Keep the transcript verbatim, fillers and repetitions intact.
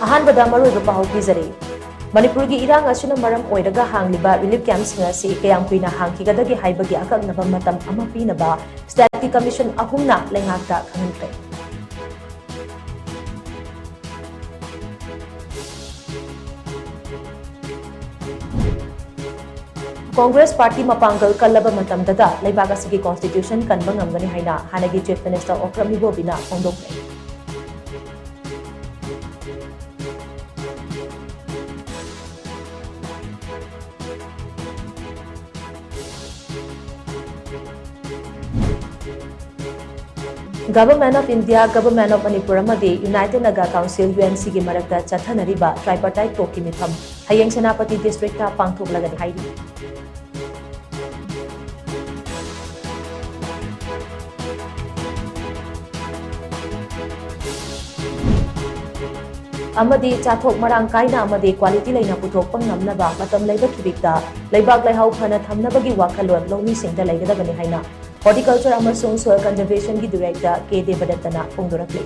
ꯑꯍꯥꯟꯕꯗ ꯃꯔꯨꯑꯣꯏꯕ ꯄꯥꯎ ꯄꯤꯖꯔꯤ꯫ ꯃꯅꯤꯄꯨꯔꯒꯤ ꯏꯔꯥꯡ ꯑꯁꯤꯅ ꯃꯔꯝ ꯑꯣꯏꯔꯒ ꯍꯥꯡꯂꯤꯕ relief campꯁꯤꯡ ꯑꯁꯤ ꯀꯌꯥꯝ ꯀꯨꯏꯅ ꯍꯥꯡꯈꯤꯒꯗꯒꯦ ꯍꯥꯏꯕꯒꯤ ꯑꯀꯛꯅꯕ ꯃꯇꯝ ꯑꯃ ꯄꯤꯅꯕ stateꯀꯤ commission ꯑꯍꯨꯝꯅ ꯂꯩꯉꯥꯛꯇ ꯈꯪꯍꯟꯈ꯭ꯔꯦ꯫ Congress party ꯃꯄꯥꯡꯒꯜ ꯀꯜꯂꯕ ꯃꯇꯝꯗꯗ ꯂꯩꯕꯥꯛ ꯑꯁꯤꯒꯤ constitution ꯀꯟꯕ ꯉꯝꯒꯅꯤ ꯍꯥꯏꯅ ꯍꯥꯟꯅꯒꯤ Chief Minister Okram ꯏꯕꯣꯕꯤꯅ ꯐꯣꯡꯗꯣꯛꯈ꯭ꯔꯦ꯫ Government of India, Government of Manipur ꯑꯃꯗꯤ United Naga Council, UNCꯒꯤ ꯃꯔꯛꯇ ꯆꯠꯊꯅꯔꯤꯕ tripartite talkꯀꯤ ꯃꯤꯐꯝ ꯍꯌꯦꯡ ꯁꯦꯅꯥꯄꯇꯤ districtꯇ ꯄꯥꯡꯊꯣꯛꯂꯒꯅꯤ ꯍꯥꯏꯔꯤ꯫ ꯑꯃꯗꯤ ꯆꯥꯊꯣꯛ ꯃꯔꯥꯡ ꯀꯥꯏꯅ ꯑꯃꯗꯤ quality ꯂꯩꯅ ꯄꯨꯊꯣꯛꯄ ꯉꯝꯅꯕ ꯃꯇꯝ ꯂꯩꯕ ꯈꯤꯕꯤꯛꯇ ꯂꯩꯕꯥꯛ ꯂꯩꯍꯥꯎ ꯐꯅ ꯊꯝꯅꯕꯒꯤ ꯋꯥꯈꯜꯂꯣꯟ ꯂꯧꯃꯤꯁꯤꯡꯗ ꯂꯩꯒꯗꯕꯅꯤ ꯍꯥꯏꯅ Horticulture ꯑꯃꯁꯨꯡ Soil Conservationꯒꯤ Director ꯀꯦ ꯗꯦꯕꯗꯠꯇꯅ ꯐꯣꯡꯗꯣꯔꯛꯂꯤ꯫